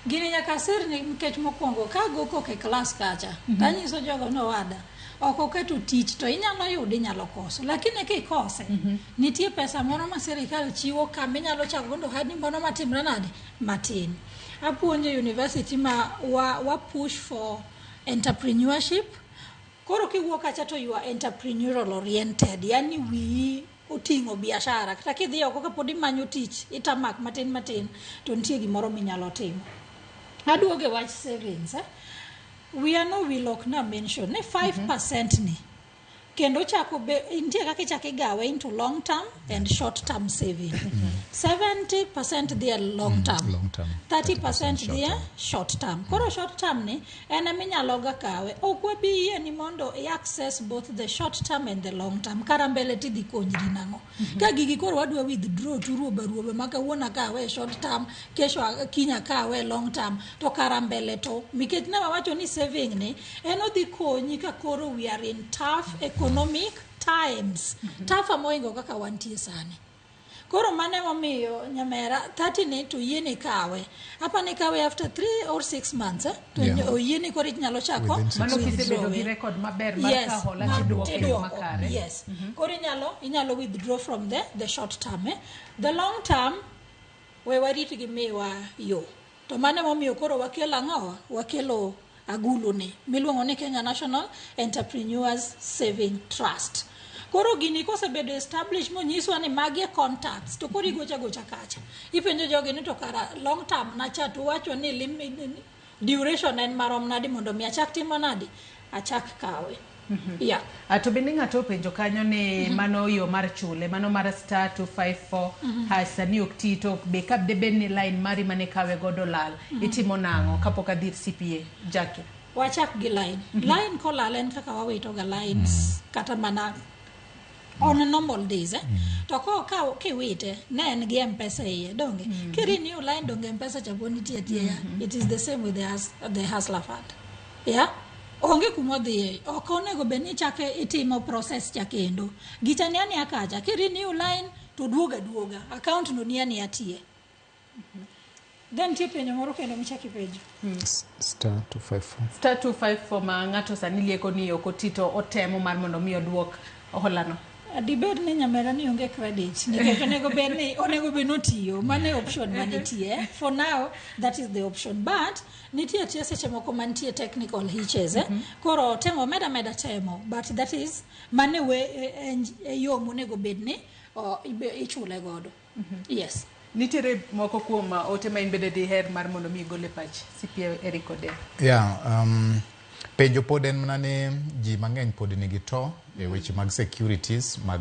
Gini nyaka sir ni nikech mokwongo ka ago koko e klas kacha tanyiso jogo ni owada ok oketo tich to inyalo yudo inyalo koso lakini kikose nitie pesa moro ma sirikal chiwo ka minyalo chako godo ohandi moro matimre nade matin. Apuonjo e university ma wa push for entrepreneurship. Koro kiwuok kacha to you are entrepreneurial oriented, yani wiyi oting'o biashara. Kata kidhi oko kapod imanyo tich, itamak matin matin, to nitie gimoro minyalo timo. Aduogo e wach savings. Eh? Wiya no wil ok na mention ni 5% ni kendo chako be nitie kaka ichako igawe into long term and short term saving. 70% dhi e long term. Long term. 30% dhi e short term. Short term. Koro short term ni en ema inyalo ga kawe. Ok wabi yie ni mondo i access both the short term and the long term. Kara mbele tidhi konyri nang'o? Ka gigi koro wadwa withdraw turuobe ruobe ma kawuono akawe e short term, kesho kiny akawe e long term, to kara mbele to nikech ne wawacho ni saving ni en odhi konyi ka koro we are in tough economic times. Tougher mohingo kaka wantie sani. Koro mano emomiyo nyamera 30 ni to yieni kawe. Apa ni kawe after 3 or 6 months, eh? To oyieni koro inyalo chako Within 6 Mano months. kisebedo gi record maber mar ka hola tiduoko e yo tiduoko. Makare. Yes. Koro inyalo withdraw from the short term. Eh? The long term we warit gi miwa yo. To mano emomiyo koro wakelo ang'owa? Wakelo agulu ni miluongo ni Kenya National Entrepreneurs Saving Trust. Koro gini kosebedo established monyiswa ni magi e contacts to koro igocha gocha kacha. Ipenjo jogi ni to kara long term nacha to wacho ni duration en marom nadi mondo mi achak timo nadi? Achak kawe. Yeah. Ah, to bende ng'ato openjo kanyo ni mano yo mar chule mano mar *254# sani ok ti, to be ka debed ni line mari mane kawe godo lal, itimo nang'o kapok adhi ir CPA Jackie? Wachak gi line. Line kolal en kaka wawito ga lines kata mana on normal days, eh? To ko ka kiwite ne en gi M-Pesa e iye donge ki renew line donge M-Pesa cha pod nitie atiya. It is the same with the Hustler Fund, yeah. Onge kuma odhiye, ok onego bed ni ichako itimo process cha kendo. Gicha ni aniya kacha ki renew line to duoga duoga account no ni aniya tie. Then nitie penjo moro kendo michako ipenjo. *254. *254 ma ng'ato sani lieko ni ok oti to otemo mar mondo mi oduok holano. Dibed ni nyamera ni onge credit nikech onego bed ni otiyo. Mano e option manitie for now, that is the option, but nitie tie seche moko mantie technical hitches, eh? Koro temo meda meda temo, but that is mano e, e yo monego bed ni o, ichule godo, yes. Nitiere moko kuom ote ma in bende diher mar mondo mi igol e pach CPA Eric Ode? Yeah, penjo pod en mana ni ji mang'eny pod nigi to e weche mag securities mag